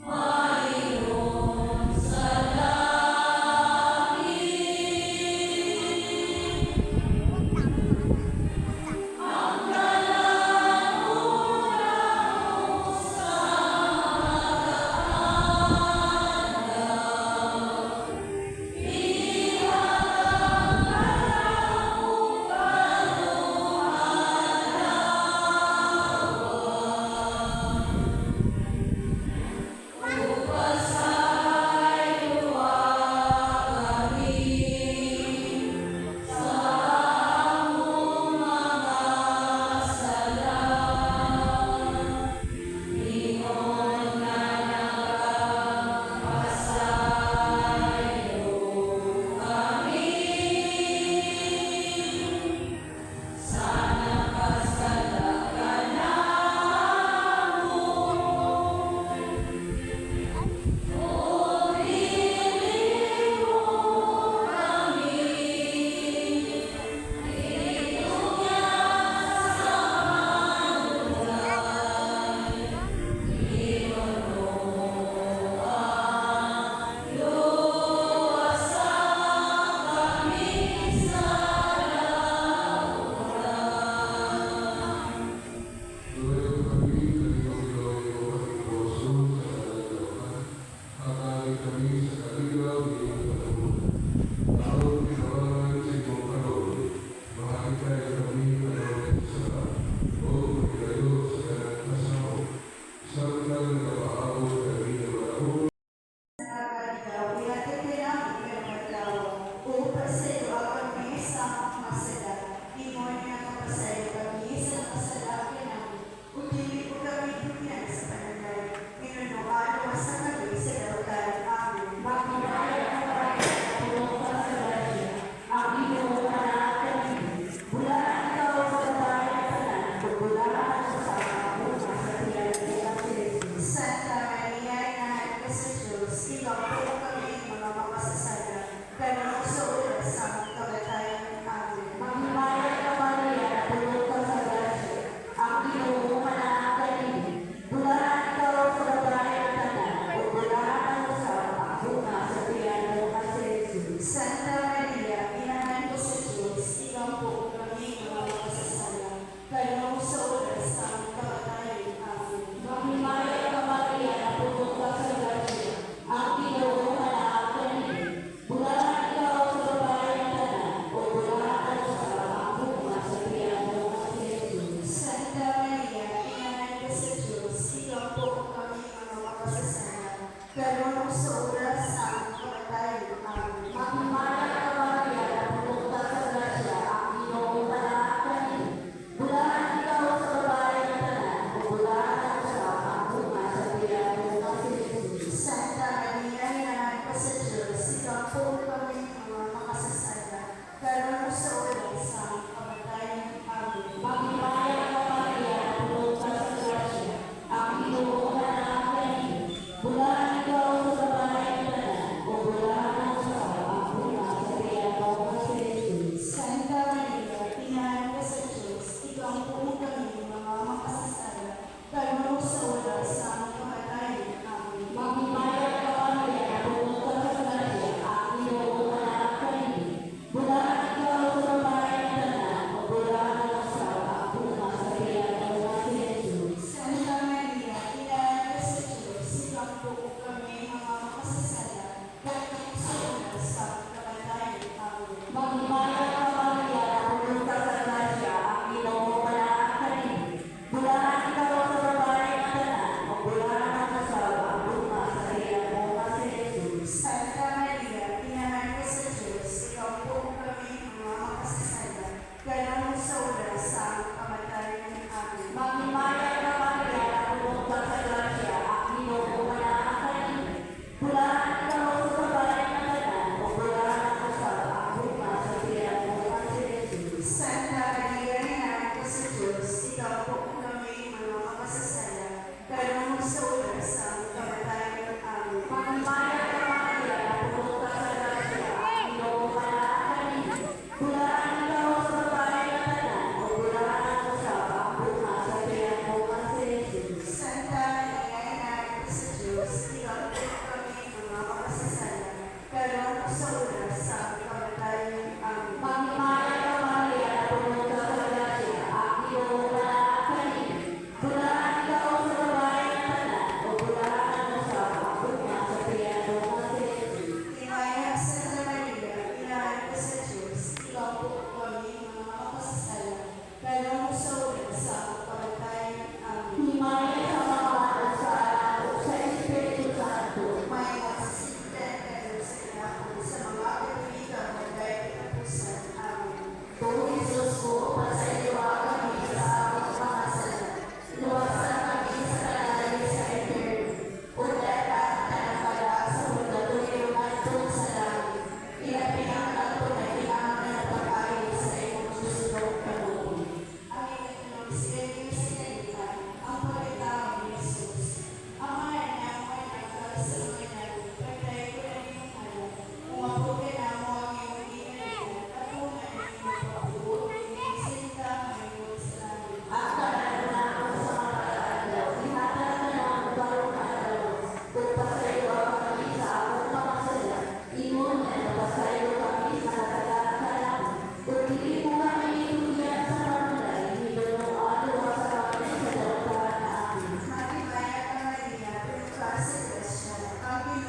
Mayon sa langit. Ang kalan-uran sa magaandam, Ihatag kanamo karong adlawa. Ug pasayloa kami sa among mga sala, ingon nga nagapasaylo kami sa nakasala kanamo. Ug dili mo kami itugyan sa malugay. Ginoo, luwasa kami sa dautan. Luwayo kami kaniyong Ginoo sa kadaldaman, hatagi kami sa kaligaw iyong panahon. Aron tinabangan sa imong kaloob, mahikay kami adunay sala, ug mahilayo sa tanang kasawo. Samtang nagapaabot kami nga panahon, Nagkaligaw, ihatid kami karong adlaw, ug pasayloa kami sa among mga sala, ingon nga nakapasaylo kami sa nakasala kanamo, ug dili mo kami tugyan sa panulay, Ginoo, luwasa kami sa dautan. Amen. Maghimaya ka, Maria, puno ka sa grasya. Ang Ginoo anaa kanimo. Bulahan ikaw sa babae tanan, ug bulahan usab ang bunga sa tiyan mo nga si Jesus. Santa Maria, Inahan ka sa Diyos, ikaw po kami mga makasasala, karon sa oras sa among kamatayan. Amen. Maghimaya ka, Maria, puno ka sa grasya. Ang Ginoo anaa kanimo. Bulahan ikaw sa babae tanan, ug bulahan usab ang bunga sa tiyan mo nga si Jesus. Santa Maria, Inahan ka sa Diyos, ikaw po kami mga makasasala, karon sa oras sa among kamatayan. Amen. Maghimaya ka, Maria, puno ka sa grasya. Ang Ginoo anaa kanimo. Bulahan ikaw sa babae tanan, ug bulahan usab ang bunga sa tiyan mo nga si Jesus. Santa Maria, Inahan ka sa Diyos, ikaw po kami mga makasasala, karon sa oras sa among kamatayan. Amen. Maghimaya ka, Maria, puno ka sa grasya. Ang Ginoo anaa kanimo. Bulahan ikaw sa babae tanan, ug bulahan usab ang bunga sa tiyan mo nga si Jesus. Santa Maria, Inahan ka sa Diyos, ikaw po kami mga makasasala, karon sa oras sa among kamatayan. Amen. Maghimaya ka, Maria, puno ka sa grasya. Ang Ginoo anaa kanimo. Bulahan ikaw sa babae. sa mga langit, pagdayon ang imong ngalan. Moabot kanamo ang imong gingharian, atuman ang imong pagbuot, bisan sa mahimo sa langit. Ang tanan namo sa mga adlaw, ihatag kanamo karong adlaw, ug pasayloa kami sa among mga sala, ingon nga nagpasaylo kami sa nakasala kanamo. Ug dili mo kami itugyan sa panulay, hinumdumaa luwasa kami sa dautan. Amen. Maghimaya ka, Maria, puno ka sa grasya. Ang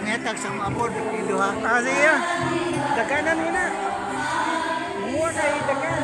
Ngetag sa mga apod, duha. Ah, sige ah. Daghanan mo na. Muha kay daghan.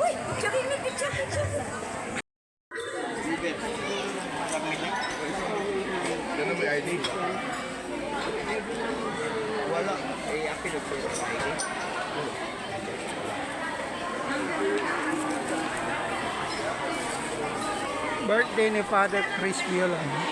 Uy, picture picture, picture. Ano may ID? Wala. Eh, apil ko yung ID. Birthday ni Father Chris Violan.